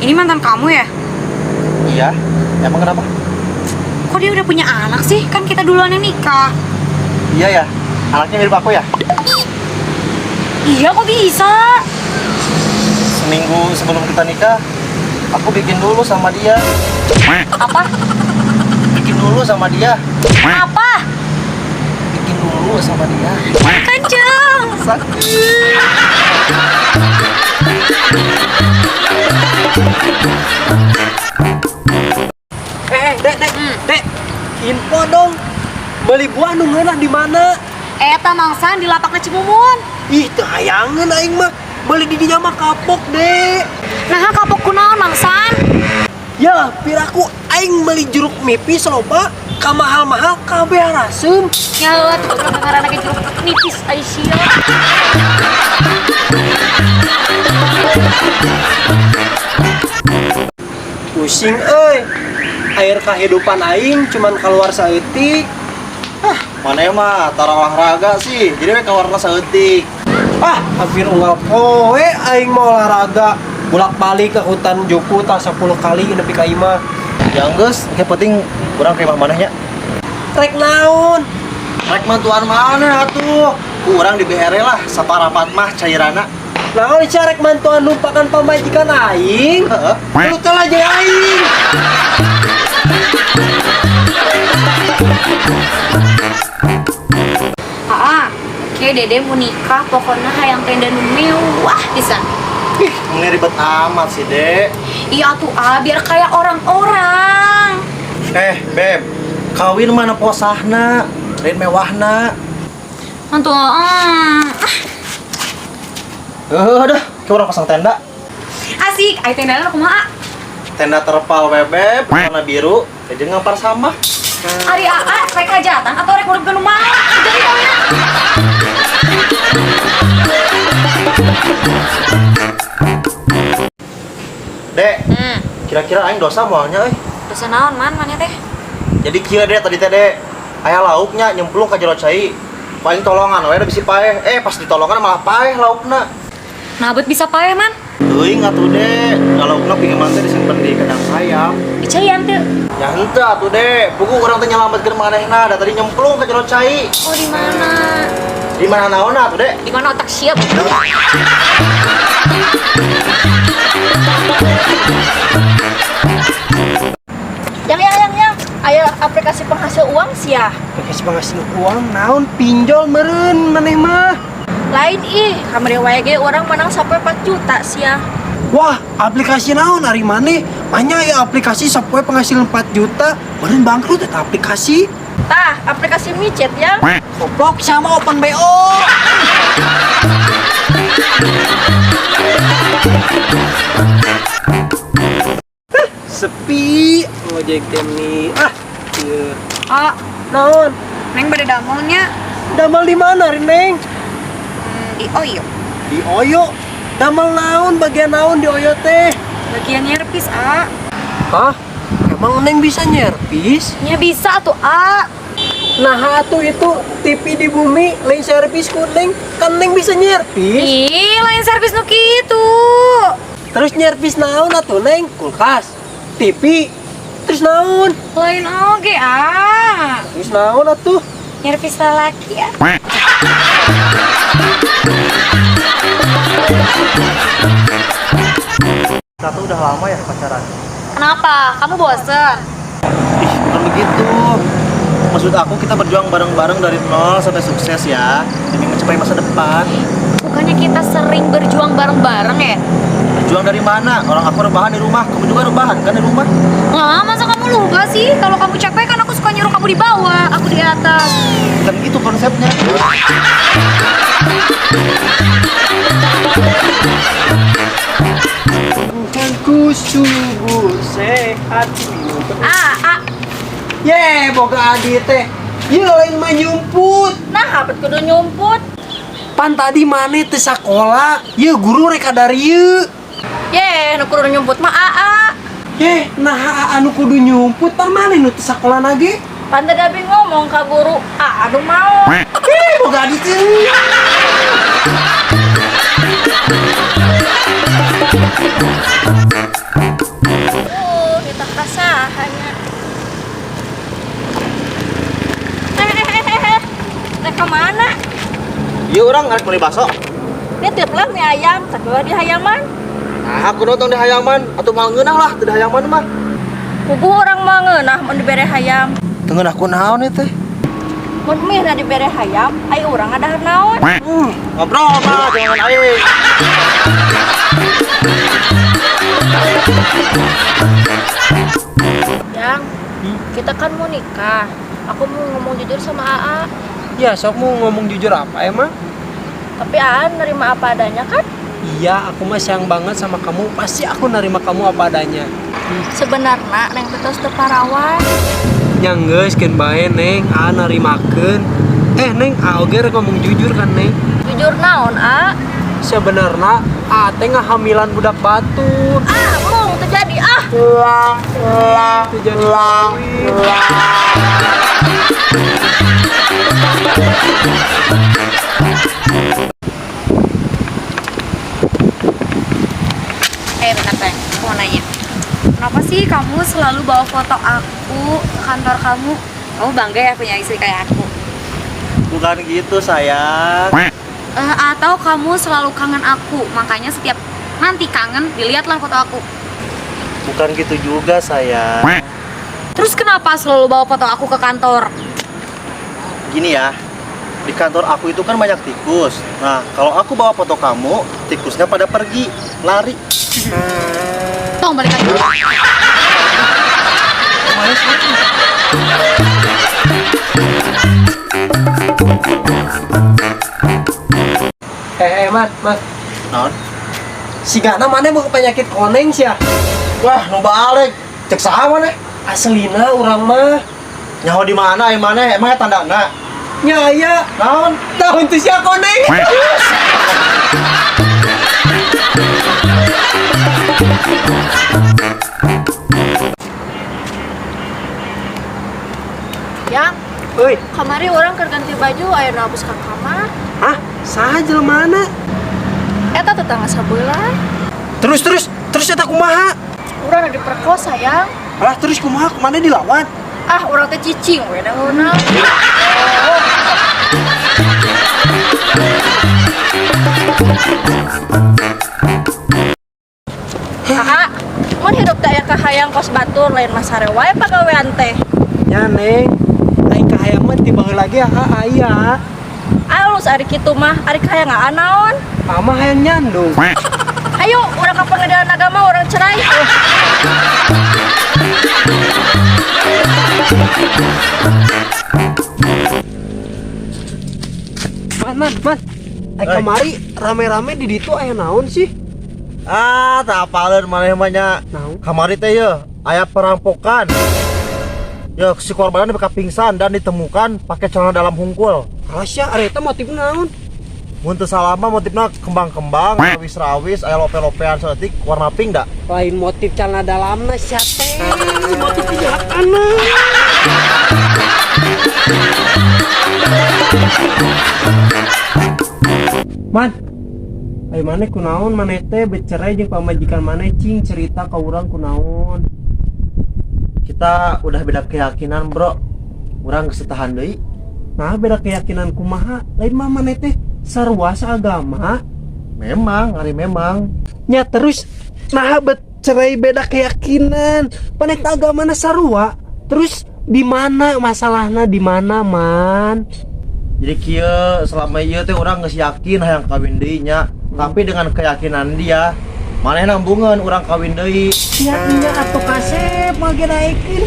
Ini mantan kamu ya? Iya, emang kenapa? Kok dia udah punya anak sih? Kan kita duluan yang nikah. Iya ya, anaknya mirip aku ya? Iya, kok bisa? Seminggu sebelum kita nikah, aku bikin dulu sama dia. Apa? Bikin dulu sama dia. Apa? Bikin dulu sama dia. Kenceng. Sakit. Eh, dek, dek, dek. Info dong. Beli buah nu ngeunah di mana? Eta mangsan di lapakna Cimumun. Ih, teu hayangeun aing mah. Beli di dinya mah kapok, dek. Nah, kapok kunaon mangsan? Ya, piraku aing beli jeruk nipis loba, kamahal-mahal kabeh araseum. Ya, tuh goblok ngaranna ge jeruk nipis ai sia. Pusing euy. Air kehidupan aing cuman keluar saeutik. Ah, mana mah tara olahraga sih. Jadi mereka warna saeutik. Ah, hampir unggal poe aing mau olahraga. Bolak-balik ke hutan Joku tah 10 kali nepi ka imah. Ya geus, yang penting urang ke imah manehnya. Rek naon? Rek mantuan mana atuh? Ku urang di BR lah, saparapat mah cairana. Naon sia rek mantuan numpakan pamajikan aing? Heeh. Lu teh lah jeung aing. Ah, oke Dede mau nikah, pokoknya hayang tenda nu mewah pisan. Ih, ini ribet amat sih, Dek. Iya tuh ah, biar kayak orang-orang. Eh, Beb, kawin mana posahna, lain mewahna. Mantu ah. Heuh, dah, ke urang pasang tenda. Asik, ai tendana kumaha? Tenda terpal we, Beb, warna biru, jeung ngampar sama. Ari aa rek hajatan atau rek ngurupkeun nu maot? Jadi taunya. Dek, kira-kira aing dosa moalnya euy. Dosa naon man maneh teh? Jadi kieu deh tadi teh Dek, aya lauknya nyemplung ka jero cai. Paling tolongan we da bisi paeh. Eh, pas ditolongan malah paeh laukna. Nah, bet bisa paeh man. Teuing atuh Dek, da laukna pingeman teh disimpen di kandang ayam. Dicayan teu. Ya henteu atuh Dek, puguh urang teh nyelametkeun manehna da tadi nyemplung ka jero cai. Oh, di mana? Di mana naonna atuh Dek? Di mana otak siap? Yang. Ayo aplikasi penghasil uang sih ya. Aplikasi penghasil uang naon pinjol meureun maneh mah. Lain ih, kamari wae ge orang menang sampai 4 juta sih ya. Wah, aplikasi naon ari maneh? Banyak ya aplikasi sapoe penghasil 4 juta, meureun bangkrut eta aplikasi. Tah, aplikasi micet ya. Goblok sama open BO. Sepi ngojek teh nih. Ah, ieu. Ah, Naon? Neng bade damelnya Damel di mana, Neng? di Oyo. Di Oyo. Damel naon bagian naon di Oyo teh? Bagian nyerpis, A. Hah? Emang Neng bisa nyerpis? Nya bisa tuh, A. Nah, atuh itu TV di bumi lain servis ku Neng. Kan Neng bisa nyerpis. Ih, lain servis nu kitu. Terus nyerpis naon atuh Neng? Kulkas, TV, terus naon? Lain oge, A. Terus naon atuh? Nyerpis lalaki, ya. Kita tuh udah lama ya pacaran. Kenapa? Kamu bosen? Ih, bukan begitu. Maksud aku kita berjuang bareng-bareng dari nol sampai sukses ya, demi mencapai masa depan. Bukannya kita sering berjuang bareng-bareng ya? Berjuang dari mana? Orang aku rebahan di rumah, kamu juga rebahan kan di rumah? Lah, masa kamu lupa sih? Kalau kamu capek kan aku suka nyuruh kamu di bawah, aku di atas. Bukan gitu konsepnya. Bukanku subur sehat. Ah, ah. Ye, boga adi teh. Ye lain mah nyumput. Nah, apa kudu nyumput? Pan tadi maneh teu sakola. Ye guru rek dari ye. Ye, nu kudu nyumput mah aa. Ye, nah anu kudu nyumput pan maneh nu teu sakola nage. Pan tadi abi ngomong ka guru, aa anu mau. Eh, boga adi teh. Kieu urang ngarek meuli bakso. Nitip lah mie ayam, tapi ulah di hayaman. Nah, aku nonton di hayaman atuh moal ngeunah lah teu di hayaman mah. Puguh urang mah ngeunah mun dibere hayam. Teu ngeunah kunaon ieu teh? Mun mie na dibere hayam, ai urang ngadahar naon? Ngobrol mah jangan aing. Yang, kita kan mau nikah. Aku mau ngomong jujur sama AA. Ya, sok mau ngomong jujur apa emang? Tapi AA nerima apa adanya kan? Iya, aku mah sayang banget sama kamu. Pasti aku nerima kamu apa adanya. Sebenarnya neng teh tos teu parawan. Nya geus keun bae, Neng. Aa narimakeun. Eh, Neng, aa oge rek ngomong jujur kan, Neng. Jujur naon, A? Sebenarnya aa teh ngahamilan budak batur. Ah, mung teu jadi ah. Teu jadi kawin. Eh, bentar, Teh. Aku mau nanya. Kenapa sih kamu selalu bawa foto aku ke kantor kamu? Kamu bangga ya punya istri kayak aku? Bukan gitu, sayang. Atau kamu selalu kangen aku, makanya setiap nanti kangen, dilihatlah foto aku. Bukan gitu juga, sayang. Terus kenapa selalu bawa foto aku ke kantor? Gini ya, di kantor aku itu kan banyak tikus. Nah, kalau aku bawa foto kamu, tikusnya pada pergi, lari. Tong balik lagi. Eh, Mat, Mat. Naon? Sigana mana mau penyakit koneng sih ya? Wah, nu balik. Cek saha maneh? Aslina urang mah. Nyaho di mana ai maneh? Emang eta tandana? Nya aya. Naon? Tahun teu sia koneng. Yang, Euy, kamari urang keur ganti baju aya nu abus ka kamar. hah? Saha jelema mana? Eta tetangga sabelah. Terus terus terus eta kumaha? Urang udah diperkosa, Yang. Alah terus kumaha kumaha dilawan? Ah, urang teh cicing we da heuna. Kakak, mun hidup teh aya kahayang kos batur lain mah sare wae pagawean teh. Nya Neng, aing kahayang mah ti baheula ge aya. Alus ari kitu mah, ari kahayang aa naon? Mama hayang nyandung. Ayo, urang ka pengadilan agama urang cerai. Man, man, man. Ai Oi. kamari rame-rame di ditu aya naon sih? Ah, tak apaleun maneh mah nya. Naon? Kamari teh ye, aya perampokan. Ya, si korbannya nepi ka pingsan dan ditemukan pakai celana dalam hungkul. Alah sia, ari eta motif naon? Mun teu salah mah motifna kembang-kembang, rawis-rawis, aya lope-lopean saeutik warna pink da. Lain motif celana dalamna sia teh. Motif kejahatanna. Man, ayo maneh kunaon maneh teh bercerai jeung pamajikan maneh cing cerita ka urang kunaon. Kita udah beda keyakinan, Bro. Urang geus teu tahan deui. Nah, beda keyakinan kumaha? Lain mah maneh teh sarua agama. Memang, ari memang. Nya terus nah bercerai beda keyakinan. Maneh teh agamana sarua. Terus di mana masalahna di mana, Man? Jadi kieu selama ieu teh urang geus yakin hayang kawin deui nya. Tapi dengan keyakinan dia, manehna embungeun urang kawin deui. Nya atuh kasep mah ge naekeun.